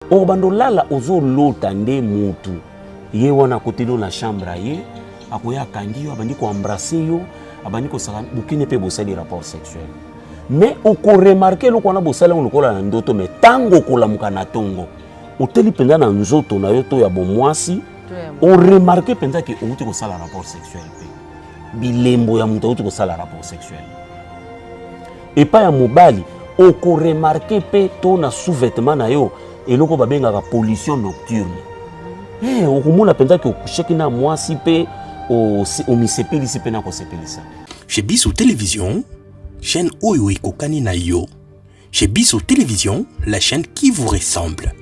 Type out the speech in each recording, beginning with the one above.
Okobanda olala, ozolota nde mutu ye wana akoteli yo na chambre ye, akoya, akangi yo, abandi koembrasser yo, abandi kosaka bokende mpe bosali rapport sexuel. Mais okoremarquer eloko wana bosali yango lokola na ndoto. Mais ntango okolamuka na ntongo, oteli mpenza na nzoto na yo to ya bomwasi, oremarquer mpenza ke outi kosala rapport sexuel, mpe bilembo ya moto auti kosala rapport sexuel. Epai ya mobali, okoremarquer mpe to na sous-vêtement na yo eloko babengaka pollution nocturne. Hey, okomona mpenza ke okushaki na mwasi mpe omisepelisi mpe na kosepelisa. Chez Biso Télévision, chaîne oyo ekokani na yo. Chez Biso Télévision, la chaîne qui vous ressemble.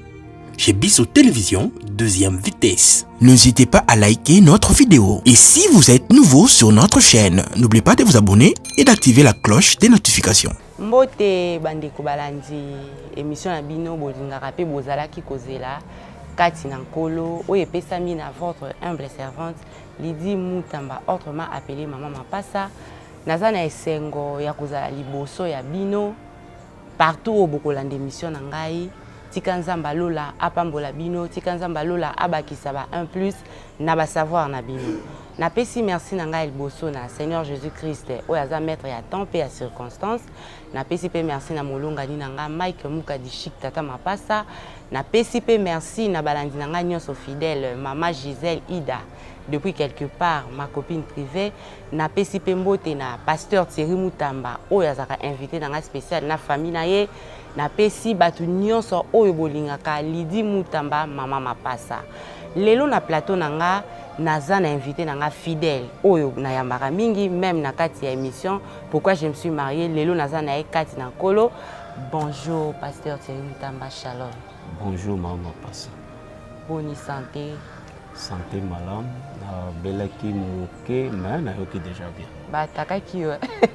Chez Biso Télévision, deuxième vitesse. N'hésitez pas à liker notre vidéo. Et si vous êtes nouveau sur notre chaîne, n'oubliez pas de vous abonner et d'activer la cloche des notifications. Mbote bandeko balandi émission na bino bolingaka mpe bozalaki kozela kati na Nkolo, oyo epesami na votre humble servante Lydie Mutamba, autrement appelée Mama Mapasa. Naza na esengo ya kozala liboso ya bino partout oyo bokolanda émission na ngai. Tika Nzambe alola apambola bino, tika Nzambe alola abakisa ba 1 plus na basavoir na bino. Napesi merci na ngai liboso na Seigneur Jésus Christ oyo aza maître ya temps mpe ya circonstance. Napesi mpe merci na molongani na ngai Mike Mukadi Chik, tata Mapasa. Napesi mpe merci na balandi na ngai nyonso fidèle, mama Gisèle Ida depuis quelque part, ma copine privée. Napesi mpe mbote na pasteur Thierry Mutamba oyo azalaka invité na ngai spécial na famille na ye. Napesi bato nyonso oyo bolingaka Lydie Mutamba, Mama Mapasa. Lelo na plateau na nga, naza na invité na nga fidèle oyo nayambaka mingi même na kati ya émission Pourquoi je me suis mariée. Lelo naza na ye kati na Nkolo. Bonjour pasteur Thierry Mutamba, shalom. Bonjour Mama Mapasa. Boni santé? Santé malamu, nabelaki moke mais nayoki déjà bien. Batakaki yo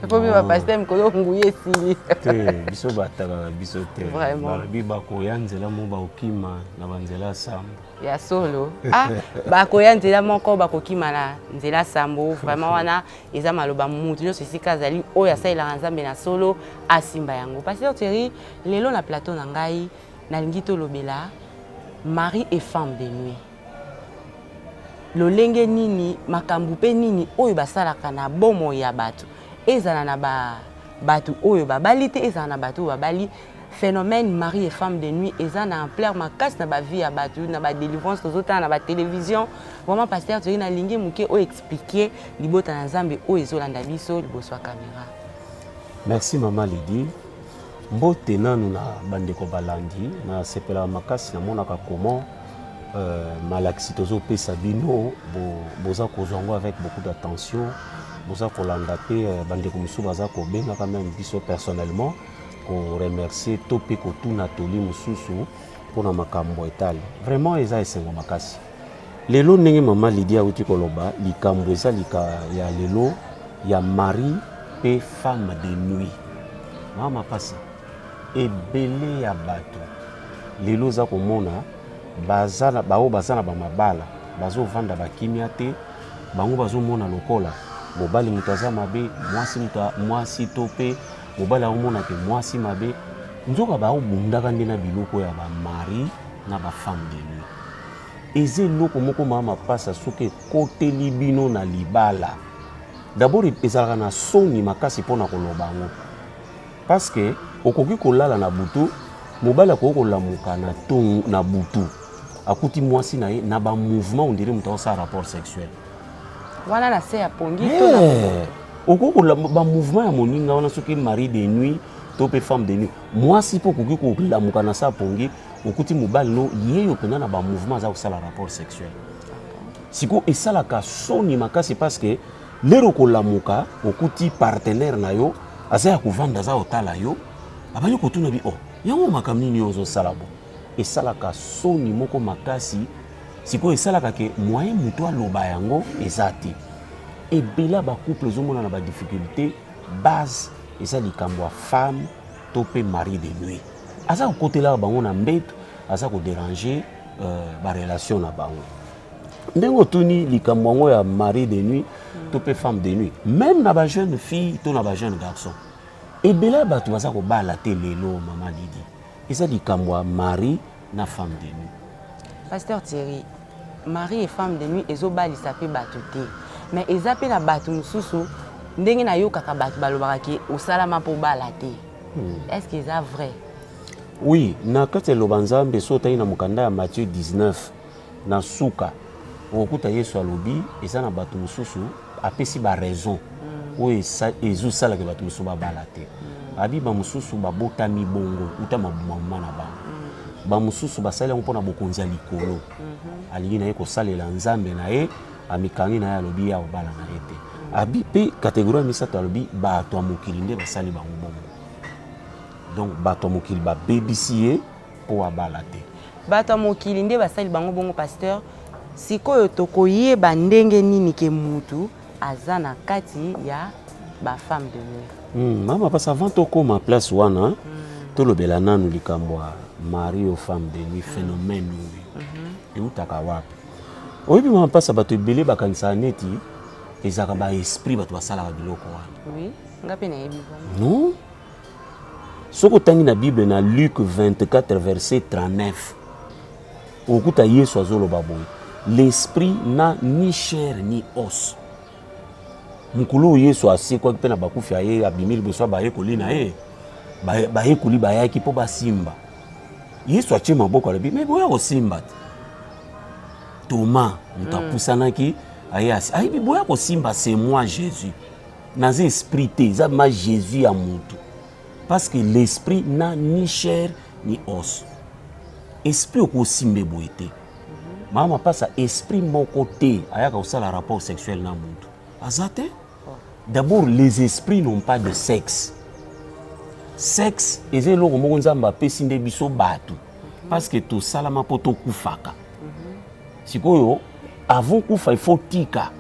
po mpe bapasteur mikolo nguya esili. Te, biso batakaka biso te. Vraiment. Balobi bakoya nzela mo, bakokima na banzela ya sambo. Ya solo, ah, bakoya nzela moko, bakokima na nzela sambo. Vraiment, wana eza maloba mutu nyonso esika azali oyo asalelaka Nzambe na solo asimba yango. Pasteur Thierry, lelo na plateau na ngai nalingi tolobela mari et femme de nuit. Lolenge nini, makambo mpe nini oyo basalaka na bomoi ya bato, ezala na bato oyo babali te, ezala na bato oyo babali. Phénomène mari et femme de nuit eza na ampleur makasi na bavie ya bato, na badélivrance tozotala na batélévision. Vraiment, pasteur Thierry, nalingi moke oyo expliquer libota na Nzambe oyo ezolanda biso liboso ya caméra. Merci mama Lydie. Mbote nanu na bandeko balandi. Nasepelaka makasi, namonaka comment malakisi tozopesa bino, boza kozwa yango avec beaucoup d'attention, boza kolanda mpe bandeko mosusu baza kobengaka même biso personnellement koremercier to mpe kotuna toli mosusu mpona makambo etali. Vraiment eza esengo makasi. Lelo, ndenge mama Lydie auti koloba, likambo eza lika ya lelo ya mari mpe femme de nuit. Mama Mapasa, ebele ya bato lelo oza komona baza na baoyo baza na bamabala, bazovanda bakimia te. Bango bazomona lokola mobali moto aza mabe, mwasi moto, mwasi to mpe mobali akomona ke mwasi mabe. Nzoka baobundaka nde na biloko ya bamari na bafemme de nuit. Eza eloko moko, mama Mapasa, soki ekoteli bino na libala, d'abord ezalaka na soni makasi mpona koloba yango, parce que okoki kolala na butu, mobali akoki kolamuka na tongo, na butu, akuti mwasi na ye na bamouvement, on dirait moto aosala rapport sexuel. Wana na se ya pongi to na Okoki bamouvement ya moninga wana, soki mari de nuit to mpe femme de nuit. Mwasi mpe okoki kolamuka na sa pongi, okuti mobali no ye yo mpenza na bamouvement, aza kosala rapport sexuel. Sikoyo esalaka soni makasi, parce que lero kolamuka, okuti partenaire na yo aza ya kovanda, aza kotala yo, abandi kotuna bi: "Oh, yango makambo nini oyo ozosala?" Bo esalaka soni moko makasi. Sikoyo esalaka ke moyen moto aloba yango eza te. Ebele ya bacouple ezomona na badifficulté, base eza likambo ya femme to mpe mari de nuit aza kokotelaka bango na mbeto, aza kodéranger barelation na bango. Ndenge otuni likambo yango ya mari de nuit to mpe femme de nuit, même na bajeune fille to na bajeune garçon, ebele ya bato baza kobala te lelo, mama Lydie, eza likambo ya mari. na femme de nuit. Pasteur Thierry, mari et femme de nuit ezobalisa mpe bato te, mais eza mpe na bato mosusu ndenge nayokaka bato balobaka ke osalama mpo obala te. Est ce que eza vrai? Oui, na kati ya liloba Nzambe, so otangi na mokanda ya Matthieu 19 na suka, okokuta Yesu alobi eza na bato mosusu, apesi baraison oyo ezosalaka bato mosusu babala te. Abi bamosusu babotami bongo uta mabumamuma na bango, bamosusu basali yango mpona bokonzi ya likolo, alingi na ye kosalela Nzambe na ye, amikangi na ye, alobi ye akobala na ye te. Abi mpe catégorie ya misato, alobi bato ya mokili nde basali bango bongo. Donc bato ya mokili babebisi ye mpo abala te. Bato ya mokili nde basali bango bongo. Pasteur, sikoyo tokoyeba ndenge nini ke mutu aza na kati ya bafemme de nuit? Mama, parce avant tokóma place wana, tolobela nanu likambo ya mari ou femme de nuit. Phénomène oyo eutaka wapi? Oyebi, mama mpasa, bato ebele bakanisaka neti ezalaka baesprit bato basalaka biloko wana. Oui, nga mpe nayebi bongo. Non, soki otangi na Bible, na Luc 24 verset 39, okuta Yesu azoloba boye: "L'esprit n'a ni chair ni os." Mokolo oyo Yesu asekwaki mpe na bakufi, aye abimi liboso ya bayekoli na ye. Bayekoli bayaki mpo basimba Yesu. Atie maboko, alobi: "Me boya kosimba te." Toma moto apusanaki, aye ayebi: "Boya kosimba, c'est moi Jésus, naza esprit te, eza ma Jésus ya motu." Parce que l'esprit n'a ni chair ni os. Esprit okosimba boye te, mama mapasa. Esprit moko te ayaka kosala rapport sexuel na motu, aza te. D'abord, les esprits n'ont pas de sexe. Sexe eza eloko moko Nzambe apesi nde biso bato, parce que tosalama mpo tokufaka. Sikoyo avant kufa, il faut tika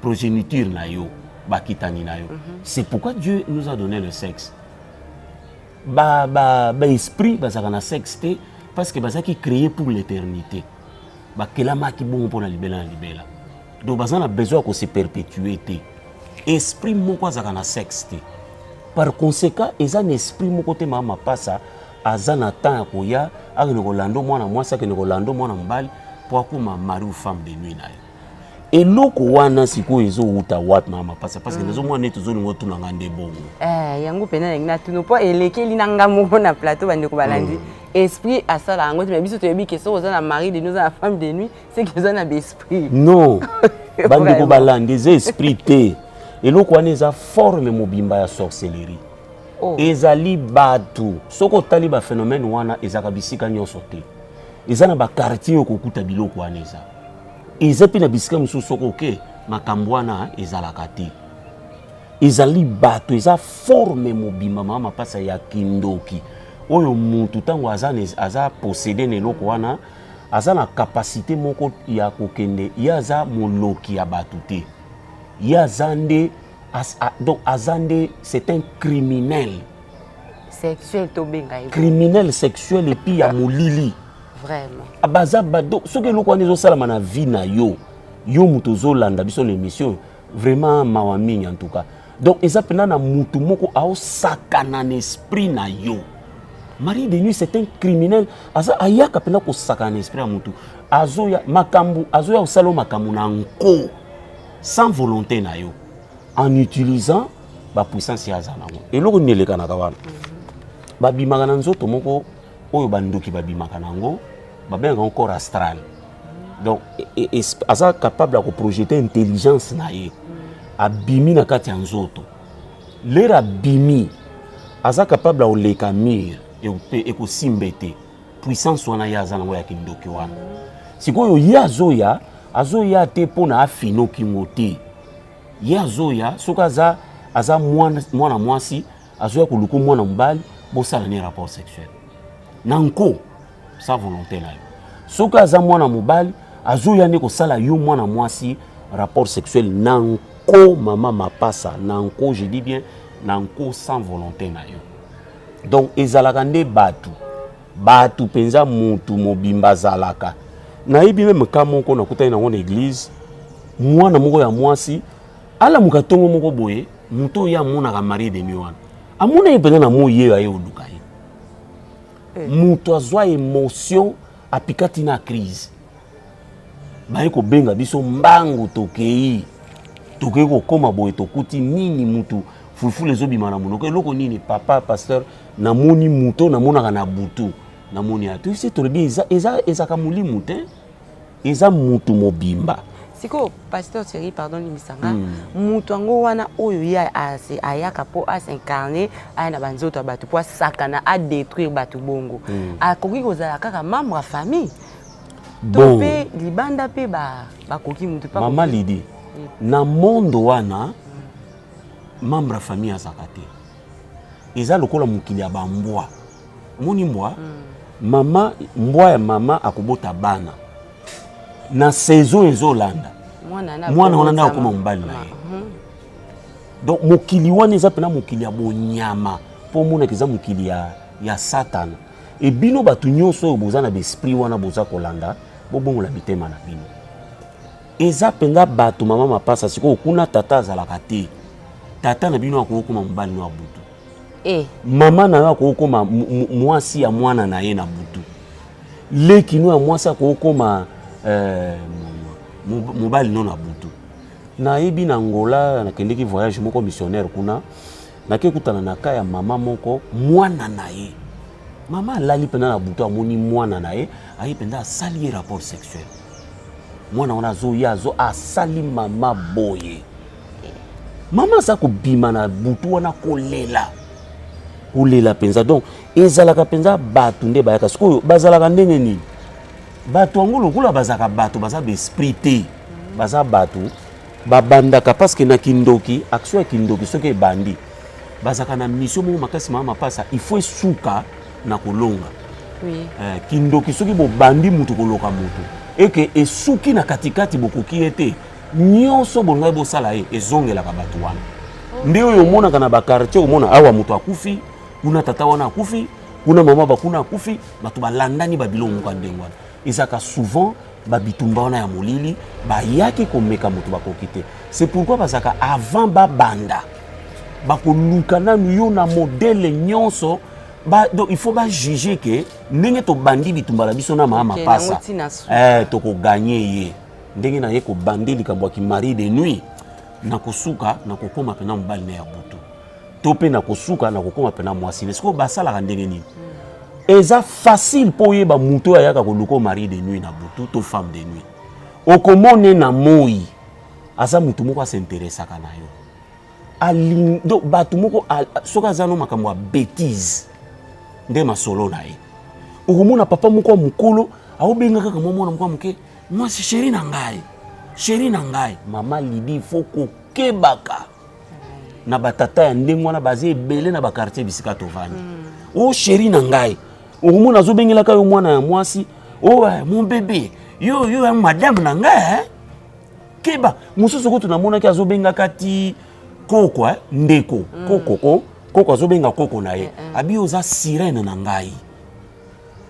progéniture na yo, bakitani na yo. C'est pourquoi Dieu nous a donné le sexe. Ba, ba, ba esprit bazalaka na sexe te, parce que bazalaki créé pour l'éternité, bakelamaki bongo mpona libela na libela. Donc baza na besoin ya kose perpétuer te. Esprit moko azalaka na sexe te. Par conséquent, eza na esprit moko te, mama mapasa, aza na temps ya koya akende kolanda mwana mwasi, akende kolanda mwana mobali mpo akóma mari ou femme de nuit na ye. Eloko wana sikoyo ezowuta wapi, mama mapasa? Parce que nazomona neti ozolinga otunanga nde bongo. Eh, yango mpena nalingi natuna, mpo elekeli na nga moko na plateau. Bandeko balandi, esprit asala yango te, mais biso toyebi ke soki oza na mari de nuit, oza na femme de nuit, c'est que oza na baesprit. Non, bandeko balandi, eza esprit te. Eloko wana eza forme mobimba ya sorcellerie. Oh. Ezali bato. Soki otali baphénomène wana, ezalaka bisika nyonso te. Eza na baquartier oyo kokuta biloko wana eza mpe na bisika mosusu. Soki oke, makambo wana ezalaka te. Ezali bato, eza forme mobimba, mama mapasa, ya kindoki oyo mutu ntango aza possédé na eloko wana, aza na capacité moko ya kokende. Ye aza moloki ya bato te, ye aza nde donc aza nde, c'est un criminel sexuel, tobenga ye. Criminel sexuel et puis ya molili. Vraiment. Baza bado. Soki eloko wana ezosalama na vie na yo, yo moto ozolanda biso na émission, vraiment mawa mingi en tout cas. Donc eza mpena na mutu moko aosakana na esprit na yo. Mari de nuit, c'est un criminel. Aza ayaka mpena kosakana na esprit ya mutu. Azoya makambo, azoya kosala yo makambo na nko, sans volonté na yo, en utilisant bapuissance ye aza nango. Eloko nini elekanaka wana? Babimaka na nzoto moko oyo bandoki babimaka nango, babengaka yango corps astral. Donc aza capable ya koprojeter intelligence na ye. Abimi na kati ya nzoto, lere abimi, aza capable ya koleka mur, ekosimba te. Puissance wana ye aza nango ya kindoki wana. Sikoyo ye azoya te mpo na afinokingo te. Ye azoya, soki aza mwana mwasi, azoya koluka mwana mobali, bosala ne rapport sexuel na nko, sans volonté na yo. Soki aza mwana mobali, azoya nde kosala yo mwana mwasi rapport sexuel na nko, mama mapasa, na nko, je dis bien na nko, sans volonté na yo. Donc ezalaka nde bato mpenza, mutu mobimba azalaka. Nayebi même ka moko nakutani nango na église: mwana moko ya mwasi alamuka ntongo moko boye, moto oyo amonaka mari de nuit wana, amona ye mpenza na moi, ye aye oluka ye. Moto azwa émotion, apika ntina crise, baye kobenga biso mbangu. Tokei, tokei kokóma boye, tokuti nini? Mutu fulufulu ezobima na monoko. Eloko nini? Papa pasteur, namoni moto namonaka na butu, namoni ya toyebisi. Tolobi ezaka molimo te, eza mutu mobimba. Sikoyo, pasteur Thierry, pardon, limbisanga, moto yango wana oyo ye ayaka mpo as'incarner, aya na banzoto ya bato mpo asakana, adétruire bato bongo, akoki kozala kaka membre ya famille to Bon. mpe libanda mpe bakoki motu mpe Mama Lidi, na monde wana membre ya famille azalaka te. Eza lokola mokili ya bambwa. Omoni mbwa, mama mbwa ya mama akobota bana na saison ezolanda. Mwana Mwana wana nde akokoma mobali na ye. Donc mokili wana eza mpena mokili ya bonyama, mpo omonaka eza mokili ya Satana. E bino bato nyonso oyo boza na baesprit wana, boza kolanda, bobongola mitema na bino. Eza mpenza bato, mama mapasa. Sikoyo kuna tata azalaka te. Tata na bino akokoma mobali no ya butu. Mama na yo akokoma mwasi ya mwana na ye na butu. Leki no ya mwasi akokoma mobali no na butu. Nayebi na Angola, nakendeki voyage moko missionnaire kuna, nake kutana na ka ya mama moko, mwana na ye. Mama alali mpenza na butu, amoni mwana na ye aye mpenza, asali ye rapport sexuel. Mwana wana azoya, azo asali mama boye. Mama aza kobima na butu wana, kolela, kolela mpenza. Donc ezalaka mpenza bato nde bayaka. Sikoyo bazalaka ndenge nini bato yango? Lokola bazalaka bato, baza baesprit te, baza bato. Babandaka parce que na kindoki, action ya kindoki soki ebandi, bazalaka na mission moko makasi. Mama mapasa, il faut esuka na kolonga. Kindoki soki bobandi mutu koloka mutu, eke esuki na katikati, bokoki ye te. Nyonso bolingai bosala ye, ezongelaka bato wana. Nde oyo omonaka na baquartier, omona awa moto akufi kuna, tata wana akufi kuna, mama bakuna akufi, bato balandani babiloko moko ya ndenge wana. Ezalaka souvent babitumba wana ya molili. Bayaki komeka moto, bakoki te. C'est pourquoi bazalaka, avant babanda, bakoluka nanu yo na modèle nyonso ba, donc il faut bajuger ke ndenge tobandi bitumba na biso na mama mapasa, nango ntina suka. Tokogagner ye ndenge na ye kobande likambo ya kimari de nuit, na kosuka na kokóma mpena mobali na ya butu, to mpe na kosuka na kokóma mpena mwasi. Sikoyo basalaka ndenge nini? Eza facile mpo oyeba motu oyo ayaka koluka mari de nuit na butu to femme de nuit. Okomone na moi aza motu moko as'intéressaka na yo. Donc bato moko, soki aza no makambo ya bétise nde masolo na ye. Okomona papa moko ya mokolo aobenga kaka mwa mwana moko ya moke mwasi: "Chéri na ngai, chéri na ngai." Mama Lidi, faut kokebaka na batata ya ndenge wana. Baza ebele na baquartier bisika tovandi. O chéri na ngai, okomona azobengelaka yo mwana ya mwasi: "O eh, mon bébé, yo yo ya madame na ngai, eh?" Keba. Mosusu kutu namonaki azobengaka ti koko, eh? Ndeko koko ko koko, azobenga koko na ye, abi: "Oza sirène na ngai."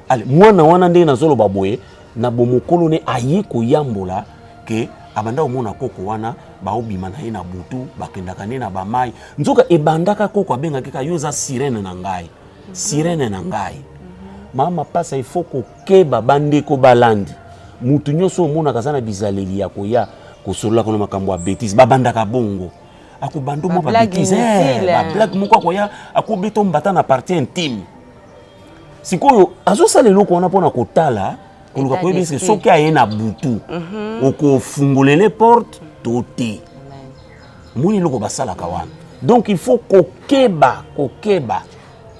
Ale mwana wana, ndenge nazoloba boye, na bomokolo ne aye koyambola ke abanda komona koko wana baobima na ye na butu, bakendaka nde na bamai. Nzoka ebandaka koko abengaki kaka: "Yo oza sirène na ngai, sirène na ngai." Mama mapasa, il faut kokeba. Bandeko balandi, mutu nyonso omonaka aza na bizaleli ya koya kosololaka na makambo ya bétise, babandaka bongo. Akobanda mwa babêtise, bablague moko, akoya akobeta mbata na partie intime. Sikoyo azosala eloko wana mpona kotala, koluka koyeba eske soki aye na butu, okofungolele porte to te. Omoni eloko basalaka wana? Donc il faut kokeba, kokeba.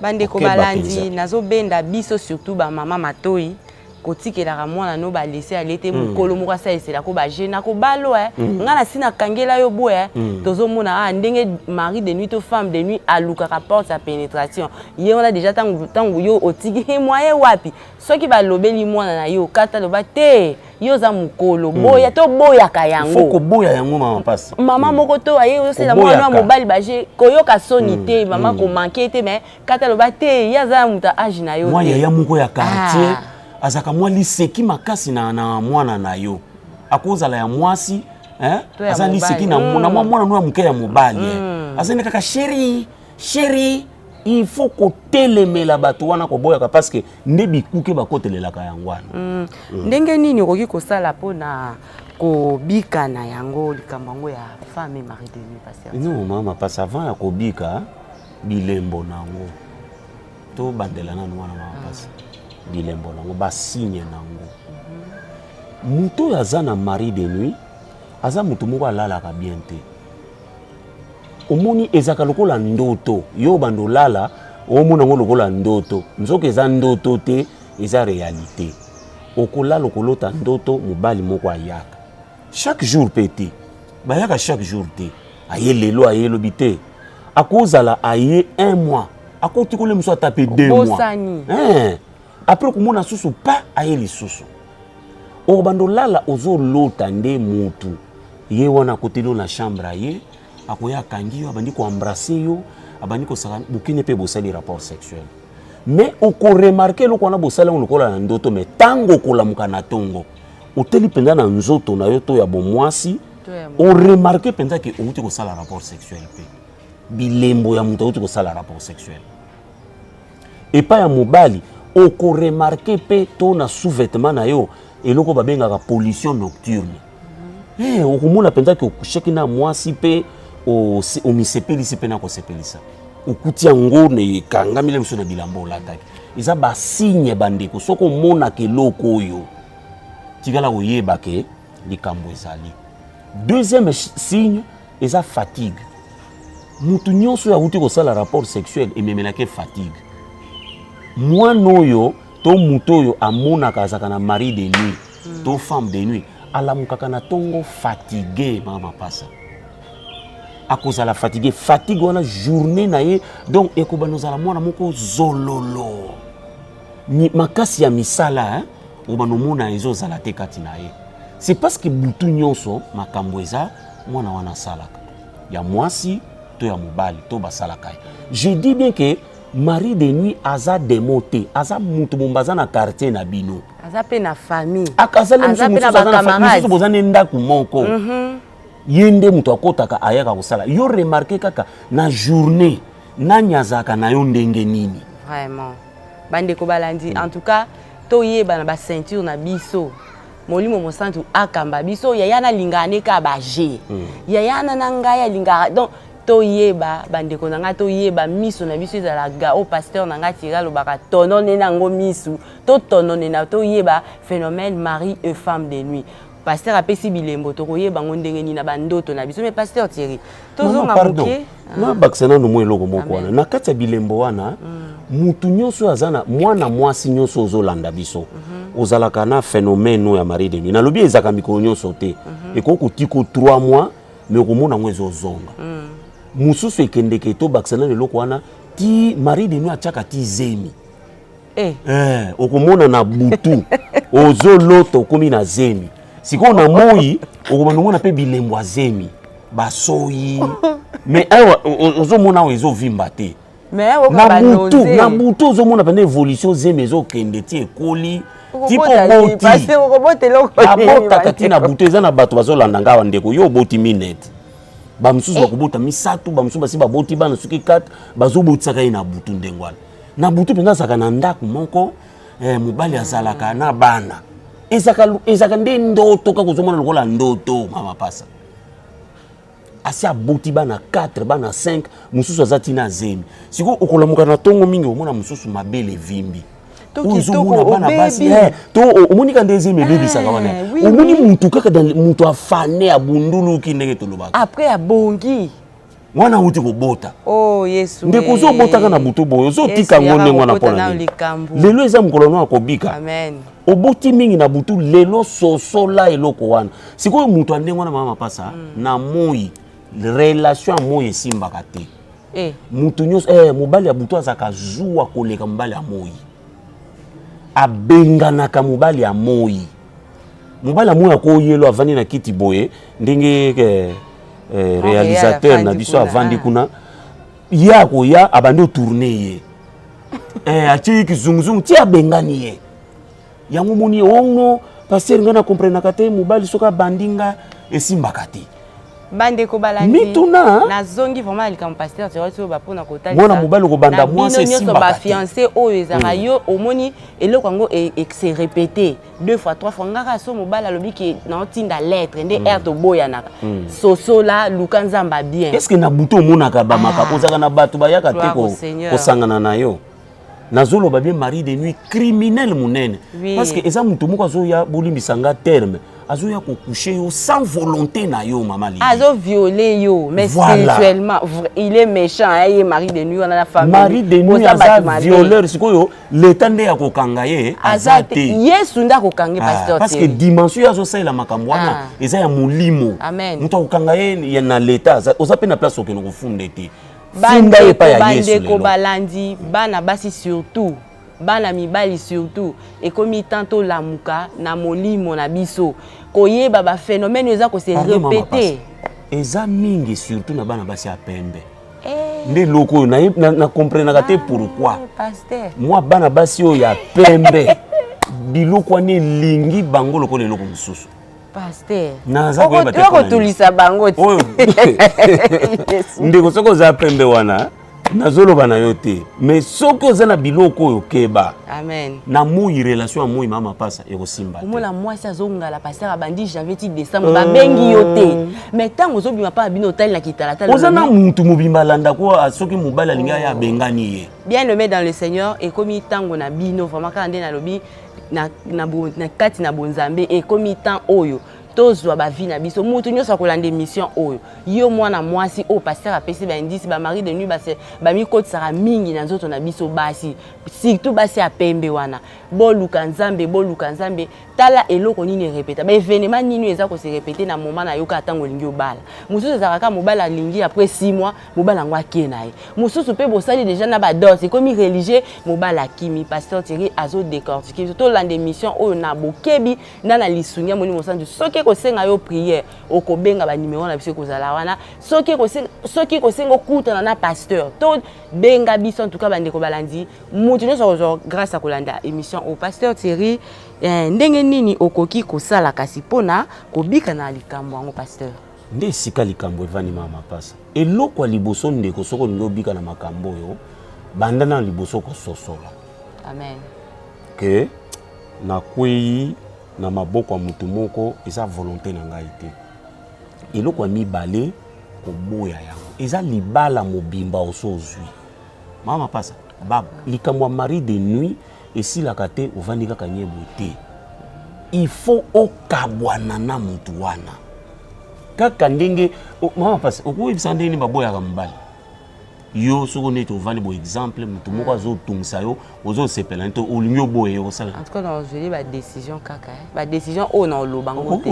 Bandeko balandi, nazobenda biso, surtout bamama matoi, kotikelaka mwana no balese ale te. Mokolo moko asaliselako baje na kobalo, ngai nasi nakangela yo boye. Tozomona ah, ndenge mari de nuit to femme de nuit alukaka porte ya pénétration ye wana déjà. Ntango yo otiki moyen wapi, soki balobeli mwana na yo, kata, loba te, yo oza mokolo, boya. Toboyaka yango. Koboya yango, mama pasi. Mama moko to aye osala mwana ya mobali baje, koyoka soni te, mama, komanquer te, mais kata, loba te, ye aza ya moto age na yo. Mwa yaya moko ya quartier azalaka mwa liseki makasi na mwana na yo, akozala ya mwasi, aza liseki na mwa mwana no ya moke ya mobali, azali kaka: "Chéri, chéri." Il faut kotelemela bato wana, koboyaka, parce que nde bikuke bakotelelaka yango wana. Ndenge nini okoki kosala mpona kobika na yango, likambo yango ya femme et mari de nuit, pasteur? Non, mama, parce avant ya kobika, bilembo nango, tobandela nanu wana, mama. Pasi bilembo nango, basigne nango. Moto oyo aza na mari de nuit aza moto moko alalaka bien te. Omoni, ezalaka lokola ndoto. Yo banda olala, omona yango lokola ndoto, nzoka eza ndoto te, eza réalité. Okolala, okolota ndoto mobali moko ayaka chaque jour mpe te. Bayaka chaque jour te. Aye lelo, aye elobi te. Akozala aye un mois, akoti kolia mosusu ata mpe 2 mois. Obosani. Eh, après komona susu pa aye lisusu. Okobanda olala, ozolota nde mutu ye wana akoteli yo na chambre, aye, akoya, akangi yo, abandi koembrasser yo, abandi kosaka bokende mpe bosali rapport sexuel. Mais okoremarquer eloko wana, bosali yango lokola na ndoto. Mais ntango okolamuka na ntongo, oteli mpenza na nzoto na yo to ya bomwasi, To ya oremarquer mpenza ke outi kosala rapport sexuel. Mpe bilembo ya moto auti kosala rapport sexuel epai ya mobali, okoremarquer mpe to na sous-vêtement na yo eloko babengaka pollution nocturne. Eh, okomona mpenza ke okushaki na mwasi mpe omisepelisi mpe na kosepelisa, okuti yango na ekangamile mosusu na bilamba olataki. Eza basigne, bandeko. Soki omonaka eloko oyo, tikala koyeba ke likambo ezali. Deuxième signe eza fatigue. Mutu nyonso oyo awuti kosala rapport sexuel ememelaki fatigue. Mwana oyo to moto oyo amonaka azalaka na mari de nuit to femme de nuit alamukaka na ntongo fatigue. Mama mapasa akozala fatigue. Fatigue wana, journée na ye donc ekobanda ozala mwana moko zololo. Makasi ya misala, hein? Obanda omona ezozala te kati na ye. C'est parce que butu nyonso makambo eza mwana wana asalaka, ya mwasi to ya mobali to basalaka ye. Je dis bien que mari de nuit aza démon te, aza mutu momba, aza na quartier na bino. Aza mpe na famille. Azali. Aza mpe na mosusu aza na bacamarade. Mosusu boza nde ndako moko. Ye nde moto akɔtaka, ayaka kosala. Yo remarque kaka na journée nani azalaka na yo ndenge nini. Vraiment, bandeko balandi, en tout cas toyeba na baceinture na biso, Molimo Mosantu akamba biso. Yaya nalingaka ne kaka baje yaya na na ngai alingaka. Donc toyeba, bandeko na ngai, toyeba miso na biso ezalaka oyo pasteur na ngai Thierry alobaka, tonone nango misu, totonone na toyeba phénomène mari et femme de nuit. Pasteur apesi bilembo, tokoyeba yango ndenge nini na bandoto na biso. Mais pasteur Thierry, tozonga Pardon, moke. nabakisa nanu mwa eloko moko wana na kati ya bilembo wana. Mutu nyonso oyo aza na mwana mwasi nyonso ozolanda biso, ozalaka na phénomène oyo ya mari de nuit, nalobi ezalaka mikolo nyonso te. Ekoki kotiko 3 mois, mais okomona yango ezozonga. Mosusu ekendeke. Tobakisa nanu eloko wana, ti mari de nuit atiaka ti zemi. Eh. Eh, okomona na butu ozolota okomi na zemi. Sikoyo na moi okobanda omona mpe bilembo ya zemi, basoyi. Mais awa ozomona awa ezovimba te. Mais oyoka Na butu, banoze. na butu ozomona mpenza évolution, zemi ezokende ti ekoli ti mpo Okobota oboti. te, okobota eloko nini, Abotaka ti na bandeko? butu. Eza na bato bazolanda nga awa. Ndeko, yo oboti minete, bamosusu bakobota misato, bamosusu basi baboti bana soki 4, bazobotisaka ye na butu. Ndenge wana na butu mpenza azalaka na ndako moko, mobali azalaka na bana. Ezalaka nde ndoto kaka, ozomona lokola ndoto. Mama pasa asi aboti bana 4, bana 5, mosusu aza ntina zemi. Sikoyo okolamuka na ntongo mingi, omona mosusu mabele evimbi. To Oyo kitoko, ozomona bana basi, obebi. to omoni ka nde ezemi ebebisaka wana. Omoni mutu kaka mutu afane, abunduluki, ndenge tolobaka. Après abongi. Wana awuti kobota. Oh Yesu! Ndeko, ozobotaka na butu boye, ozotika yango ndenge wana mpona nini? Lelo eza mokolo no akobika. Amen. Oboti mingi na butu lelo, sosola eloko wana. Sikoyo moto ya ndenge wana, mama mapasa, na moi relation ya moi esimbaka te. Eh. Motu nyonso, mobali ya butu azalaka zuwa koleka mobali ya moi. Abenganaka mobali ya moi. Mobali ya moi akoyelo, avandi na kiti boye ndenge réalisateur na avandi biso kuna, avandi ah. kuna. Ye akoya, abandi otourner ye, atie ye kizunguzungu ti abengani ye. Yango moni ono, pasteur, ngai na comprenaka te. Mobali soki abandi nga, esimbaka te. Bandeko balandi, Mituna. Nazongi vraiment na likambo pasteur Thierry oyo ba pona kotalisa. Mwana mobali okobanda Na bino mwasi nyonso esimbaka ba te. fiancé oyo ezalaka yo omoni eloko yango e se répéter deux fois, trois fois. Ngaka so mobali alobi ke naotinda lettre nde heure toboyanaka. Sosola, luka Nzambe bien. Est-ce que na butu omonaka bamaka ozalaka na bato bayaka te Gloire au Seigneur. Kosangana na yo? Nazoloba bien, mari de nuit criminel monene. Oui. Parce que eza moto moko azoya, bolimbisa nga terme, azoya kocoucher yo sans volonté na yo, mama Lydie. Azo violer yo, mais Voilà. spirituellement il est méchant, hein, ye mari de nuit wana na famille. Mari de nuit Boza aza bato mabe. violeur. Sikoyo leta nde ya kokanga ye aza aza te. te. Yesu nde akokange. Ah, Pasteur parce que Thierry. dimension oyo azosalela makambo wana eza ya molimo. Amen. Moto akokanga ye na leta oza mpe na place okende kofunda te. Funda ye epai ya Yesu Bandeko lelo. balandi, bana basi surtout, bana mibali surtout, ekomi tant tolamuka na molimo na biso, koyeba baphénomène oyo eza kose Pardon, mama répéter. Pasi. Eza mingi surtout na bana basi ya pembe. Eh, Nde eloko oyo na comprenaka te pourquoi. Pasteur. Mwa bana basi oyo ya pembe, biloko wana elingi bango lokola eloko mosusu. Pasteur. Naza koyeba te mpona nini. Okotulisa bango te. Oyo Yesu. ndeko, soki oza pembe wana, nazoloba na yo te, mais soki oza na biloko oyo, keba. Amen. Na moi, relation ya moi, mama pasa, ekosimba te. Omona mwasi azongala, pasteur, abandi janvier ti décembre, babengi yo te, mais ntango ozobima mpa na bino, otali na kitalatala. Oza na mutu mobimba alanda ko soki mobali alingi aya, abengani ye. Bien aimé dans le Seigneur, ekomi ntango na bino vraiment, kaka nde nalobi na kati na bonzambe, ekomi temps oyo tozwa bavie na biso. Mutu nyonso akolanda émission oyo, yo mwana mwasi oyo pasteur apesi baindice, bamari de nuit bamikotisaka mingi na nzoto na biso basi, surtout basi ya pembe wana, boluka Nzambe, boluka Nzambe. Tala eloko nini erépéta, baévénement nini eza kose répéter na moment na yo kaka ntango olingi obala. Mosusu ezalaka kaka mobali alingi, après 6 mois mobali yango ake na ye. Mosusu mpe bosali déjà na badot, ekomi religieux, mobali akimi. Pasteur Thierry azodécortiquer biso. Tolanda émission oyo na bokebi na lisungi ya Molimo Santu. Soki ekosenga yo prière, okobenga banimero na biso ekozala wana. Soki ekosenga okutana na pasteur, to benga biso. En tout cas, bandeko balandi, moto nyonso akozwa grâce ya kolanda émission oyo. Pasteur Thierry, ndenge nini okoki kosala kasi mpona kobika na likambo yango, pasteur? Nde esika likambo evandi, mama mapasa. Eloko ya liboso, ndeko, soki olingi obika na makambo oyo, banda na liboso kososola Amen. ke nakwei na maboko ya motu moko, eza volonté na ngai te. Eloko ya mibale, koboya yango. Eza libala mobimba oso ozwi, mama mapasa. Likambo ya mari de nuit esilaka te ovandi kaka nye boye te. Il faut okabwana na motu wana kaka ndenge mama mapasa okoyebisa ndenge nini baboyaka mobali. Yo soki neti ovandi bo exemple, motu moko azotungisa yo, ozosepela nete olingi oboya ye, osala? En tout cas, nazweli badécision kaka, eh. Badécision oyo na oloba ngo te.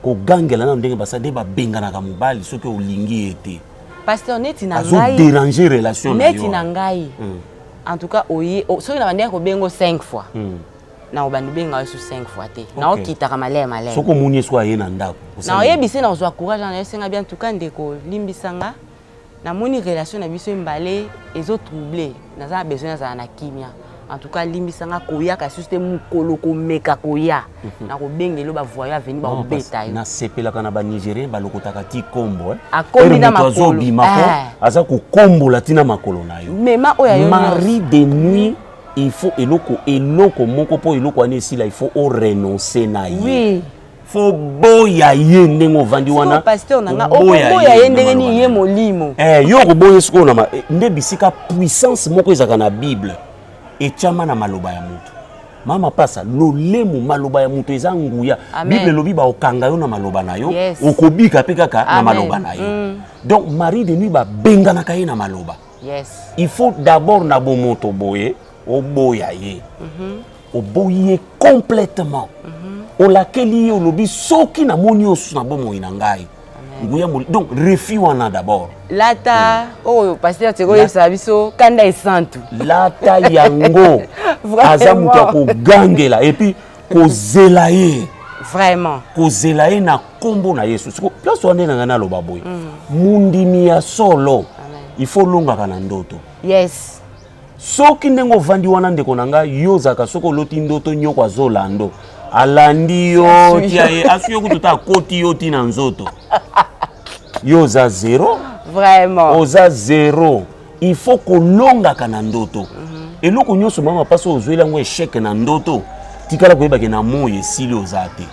Kogangela nano ndenge basala nde babenganaka mobali soki olingi ye te. Pasteur, neti na ngai, Azodéranger relation na neti yo. na ngai, en tout cas oye soki na bandeki kobengo 5 fois, na obandi benga yo su 5 fois te, naokitaka malere malere. Soki omoni ye, soki aye na ndako, na oyebisi, na ozwa courage na yosenga bien. En tout cas, ndeko, limbisanga, namoni relation na biso mbale ezotrouble, naza na besoin nazala na kimia. En tout cas, limbisanga, koyaka susu te. Mokolo komeka koya, nakobengela bavoyo aveni, bakobeta yo. Nasepelaka na Banigérien, balokotaka ti kombo, eh. Akombi na Ere moto makolo. azobima ko aza kokombola ntina makolo na yo. Mema oyo ayo nyonso. Mari de nuit, il faut eloko moko mpo eloko wana esila, il faut orenonce na ye. Faut boya ye ndenge ovandi wana. Pasteur na nga, oboya okoboya ye na ndenge maloba nini? na Ye ye. molimo. Eh, yo okoboya sikoyo na nde bisika puissance moko ezalaka na Bible, etiama na maloba ya moto. Mama pasa, lolemo, maloba ya moto eza nguya. Amen. Bible elobi baokanga yo na maloba na yo, okobika mpe kaka na Amen. maloba na yo. Donc mari de nuit babenganaka ye na maloba. Il faut d'abord na bomoto boye oboya ye. Oboyi ye complètement, olakeli ye, olobi soki namoni yo susu na bomoi na ngai, nguya donc refus wana d'abord. Lata oyo pasteur Thierry oyebisaka biso, kanda esantu. Lata yango. Aza moto ya kogangela et puis kozela ye. Kozela ye na nkombo na Yesu. Siko place wana nde na ngai naloba boye: mondimi ya solo, il faut olongaka na ndoto. Soki ndenge ovandi wana, ndeko na ngai, yo ozalaka soki oloti ndoto, nyoko azolando, alandi yo. Asui tia ye, asui yo kutu ta, akoti yo ti na nzoto. Yo oza zero. Vraiment. Oza zero. Il faut kolongaka na ndoto. Eloko nyonso, mama, mpasi ozweli yango échec na ndoto, tikala koyebake na moi esili, oza te.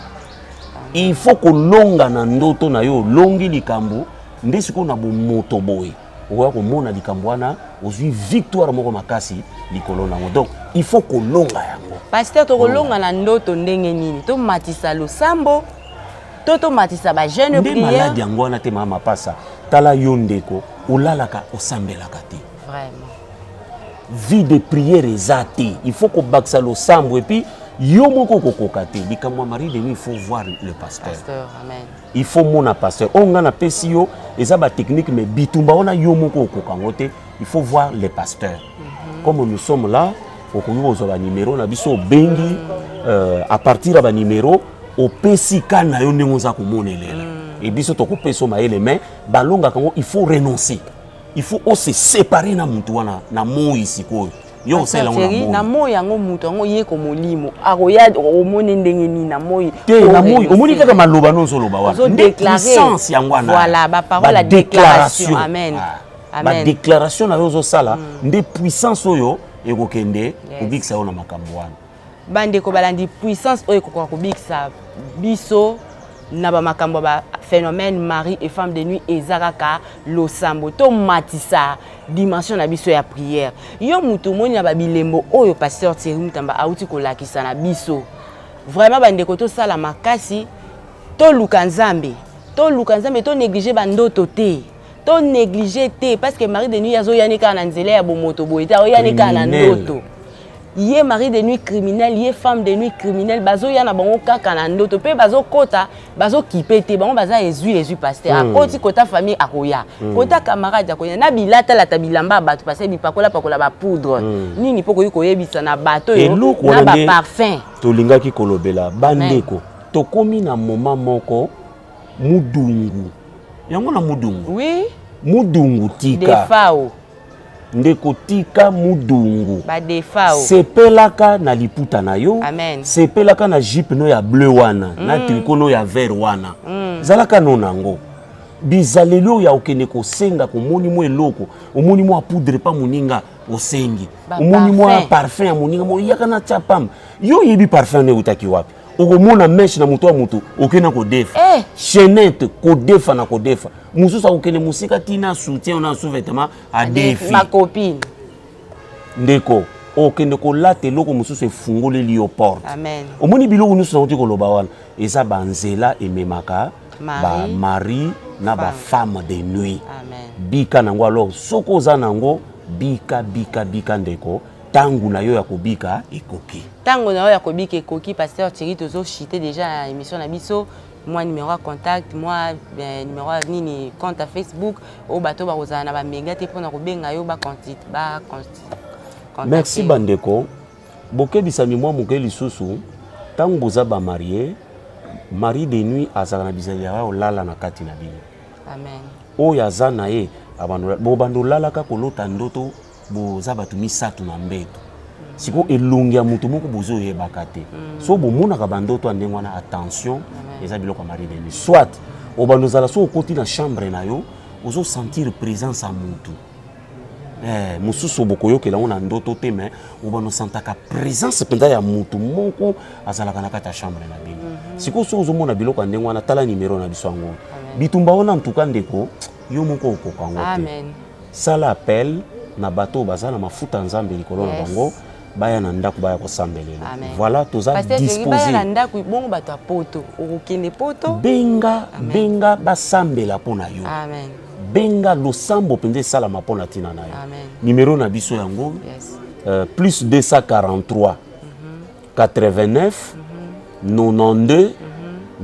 Il faut kolonga na ndoto na yo. Olongi likambo nde sikoyo na bomoto boye okoya komona likambo wana, ozwi victoire moko makasi likolo nango. Donc il faut kolonga yango. Pasteur, tokolonga na ndoto ndenge nini? Tomatisa losambo to tomatisa bajeûne? Nde maladi yango wana te, mama Mapasa. Tala yo ndeko, olalaka, osambelaka te. Vraiment. Vie de prière eza te. Il faut kobakisa losambo. Et puis yo moko okokoka te likambo ya mari de nuit. Il faut voir le pasteur. Pasteur, amen. Il faut mona pasteur. Oyo ngai napesi yo eza batechnique, mais bitumba wana yo moko okoka yango te. Il faut voir le pasteur. Comme nous sommes là, okoki kozwa banimero na biso, obengi à partir ya banimero, opesi ka na yo ndenge oza komonelela e biso tokopesa yo mayele. Mais balongaka yango, il faut renoncer, il faut ose séparer na mutu wana na moi. Sikoyo yo osala yango na na moi yango, mutu yango ye ko molimo akoya, omoni ndenge nini na moi? Te, na moi omoni kaka maloba nyonso oloba wana nde puissance yango wana. Voilà, baparole ya déclaration. Amen. Badéclaration na yo ozosala nde puissance oyo ekokende kobikisa yo na makambo wana. Bandeko balandi, puissance oyo ekokoka kobikisa biso na bamakambo ya baphénomène mari et femme de nuit eza kaka losambo. Tomatisa dimension na biso ya prière. Yo motu omoni na babilembo oyo pasteur Thierry Mutamba auti kolakisa na biso, vraiment bandeko, tosala makasi, toluka Nzambe, toluka Nzambe, tonéglige bandoto te, tonéglige te, parce que mari de nuit azoyani kaka na nzela ya bomoto boye te, azoyani kaka na ndoto. Ye mari de nuit criminel, ye femme de nuit criminel, bazoya na bango kaka na ndoto mpe bazokɔta, bazokipe te. Bango baza ezwi ezwi. Pasteur, akoti kota famille, akoya kota camarade, akoya na bilatalata, bilamba ya bato, parce bipakolapakola, bapoudre nini, mpo koyi koyebisa na bato oyo na baparfum. Tolingaki kolobela bandeko, tokomi na moment moko mudungu yango na mudungu. Oui. Mudungu tika. Defao. Ndeko, tika mudungu. Badefao. Sepelaka na liputa na yo. Amen. Sepelaka na jupe no ya bleu wana, na tricot no ya vert wana. Zalaka no nango. Bizaleli oyo ya okende kosenga, komoni mwa eloko, omoni mwa poudre pa moninga, osengi, omoni mwa parfum ya moninga, moyaka na tia pamba. Yo oyebi parfum wana eutaki wapi? Okomona mèche na moto ya moto, okende kodefa, chaînette, kodefa na kodefa. Mosusu akokende mosika ntina soutien na sous-vêtement, adefi. Bacopine. Ndeko, okende kolata eloko mosusu, efungoleli yo porte. Amen. Omoni biloko nyonso nauti koloba wana eza banzela ememaka bamari na bafemme de nuit. Amen. Bika nango. Alors soki oza nango, bika, bika, bika ndeko. Ntango na yo ya kobika ekoki. Ntango na yo ya kobika ekoki. Pasteur Thierry, tozochite déjà na émission na biso. Mwa numéro ya contact, mwa numéro ya nini, compte ya Facebook oyo bato bakozala na bamega te mpona kobenga yo, ba Merci bandeko. Bokebisami mwa moke lisusu. Ntango boza bamarie, mari de nuit azalaka na bizaleli ya olala na kati na bino. Amen. Oyo aza na ye, bobanda olalaka, kolota ndoto boza bato misato na mbeto. Sikoyo elongi ya moto moko bozoyebaka te. So bomonaka bandoto ya ndenge wana, attention, eza biloko ya mari de nuit. Soit obanda ozala, so okoti na chambre na yo, ozosentir présence ya motu. Mosusu bokoyokela yango na ndoto te, mais obanda osantaka présence mpenza ya motu moko azalaka na kati ya chambre na bino. Sikoyo soki ozomona biloko ya ndenge wana, tala nimero na biso yango. Bitumba wana ntuka ndeko, yo moko okoka yango te. Sala appel na bato oyo baza na mafuta ya Nzambe likolo na bango, baya na ndako, baya kosambelela. Voilà, toza disposé. Na ndako bongo bato ya poto, okokende poto. Benga, benga basambela mpo na yo. Amen. Benga, losambo mpenza esalama mpo na ntina na yo. Nimero na biso yango, plus 243 89 92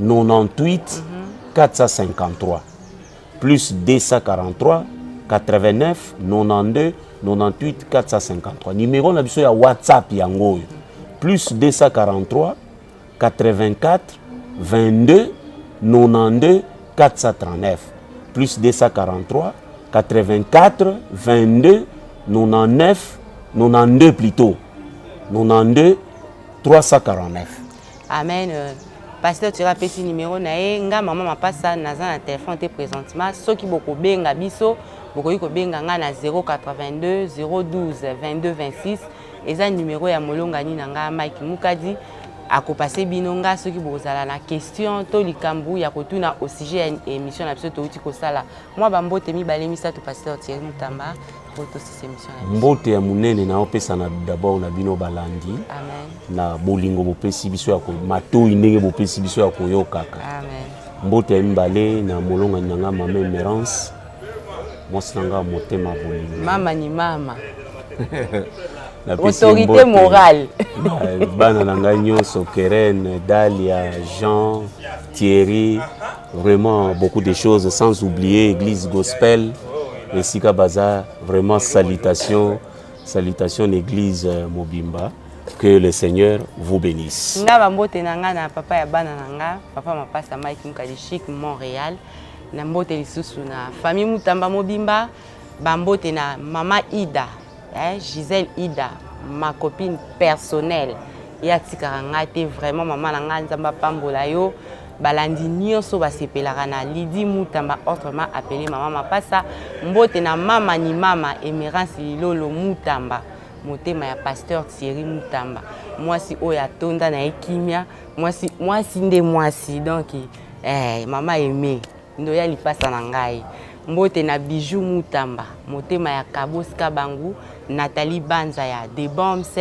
98 453, plus 243 89 92 98 453. Numéro na biso ya WhatsApp yango oyo, plus 243 84 22 92 439, plus 243 84 22 99, 92 plutôt, 92 349. Amen. Pasteur Thierry apesi numero na ye. Nga mama Mapasa naza na telefone te présentement. Soki bokobenga biso, bokoki kobenga nga na 082 012 22 26. Eza numero ya molongani na nga Mike Mukadi. Akopase bino nga soki bokozala na question to likambo ya kotuna au sujet ya émission na biso touti kosala. Mwa bambote mibale misato, Pasteur Thierry Mutamba, po tosisa émission na biso. Mbote ya monene na opesa na d'abord na bino balandi. Amen. Na bolingo bopesi biso ya matoi, ndenge bopesi biso ya koyokaka. Amen. Mbote ya mibale na molongani na nga mama Emerance, mwasi na nga motema bolingo. Mama ni mama. Napesi ye Autorité mbote. morale. Bana na ngai nyonso, Keren, Dalia, Jean, Thierry, vraiment beaucoup de choses, sans oublier Église Gospel esika baza. Vraiment salutation, salutation l'église mobimba. Que le Seigneur vous bénisse. Nga bambote na nga na papa ya bana na nga, papa Mapasa Mike Mukadi Chic Montréal. Na mbote lisusu na famille Mutamba mobimba. Bambote na mama Ida, eh, Gisèle Ida, ma copine personnelle, ye atikaka ngai te. Vraiment mama na ngai, Nzambe apambola yo. Balandi nyonso basepelaka na Lydie Mutamba, autrement appelé mama Mapasa. Mbote na mama ni mama Emerance Lilolo Mutamba, motema ya pasteur Thierry Mutamba, mwasi oyo atonda na ye kimia, mwasi, mwasi nde mwasi. Donc mama Aimé ndoya lipasa na ngai. Mbote na Bijou Mutamba, motema ya Kabos Kabangu, Nathalie Banza ya Deboms,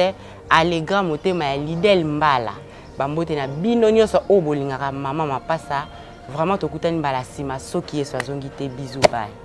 Allegra, motema ya Lidel Mbala. Bambote na bino nyonso oyo bolingaka mama Mapasa. Vraiment tokutani mbala nsima soki Yesu azongi te. Bisous, bye.